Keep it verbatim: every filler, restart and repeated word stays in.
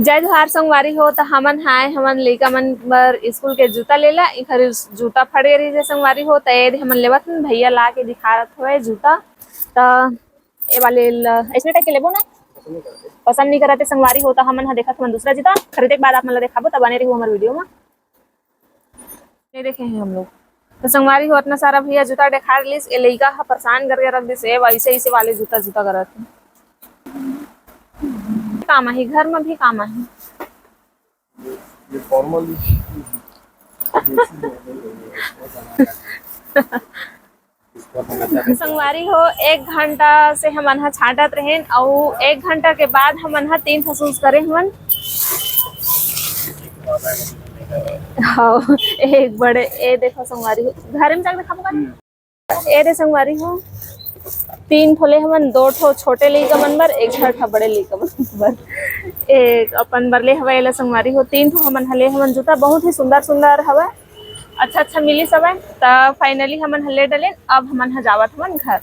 जय जोहार संगवारी हो, त हमन हाय, हमन लइका मन बर स्कूल के जूता लेला, इखर जूता फट गे रहिस हे संगवारी हो, त ये दे हमन लेवत हन, भैया ला के दिखारत हवय जूता। त ये वाले ल-, अइसने टाइप के लेबो ना, पसंद नहीं करत हे संगवारी हो, त हमन ह देखत हमन दूसरा जूता खरीदे के बाद आप मन ला देखाबो, त बने रहिहू हमर वीडियो म। नहीं देखे हैं हम लोग। तो संगवारी हो, अतना सारा भैया जूता देखार लिस, ये लइका ह परेशान करके रख दिस, ए वैसे ऐसे वाले जूता, जूता करत हे। काम आही, घर में भी काम आही। ये फॉर्मल संगवारी हो, एक घंटा से हमन ह छांटत रहेन, अउ एक घंटा के बाद हमन ह तीन ठो शूज करे हमन। हाँ, एक बड़े, ए देखो संगवारी हो, घर में जाके दिखाबो का? ए दे संगवारी हो, तीन ठो ले हमन, दो ठो छोटे लइका मन बर, एक ठो बड़े लइका मन बर। एक अपन बर ले हवय एला संगवारी हो, तीन ठो हमन ह ले हमन जूता, बहुत ही सुंदर सुंदर हवय, अच्छा अच्छा मिलिस हवय। त finally हमन ह ले डलेन, अब हमन ह जावत हमन घर।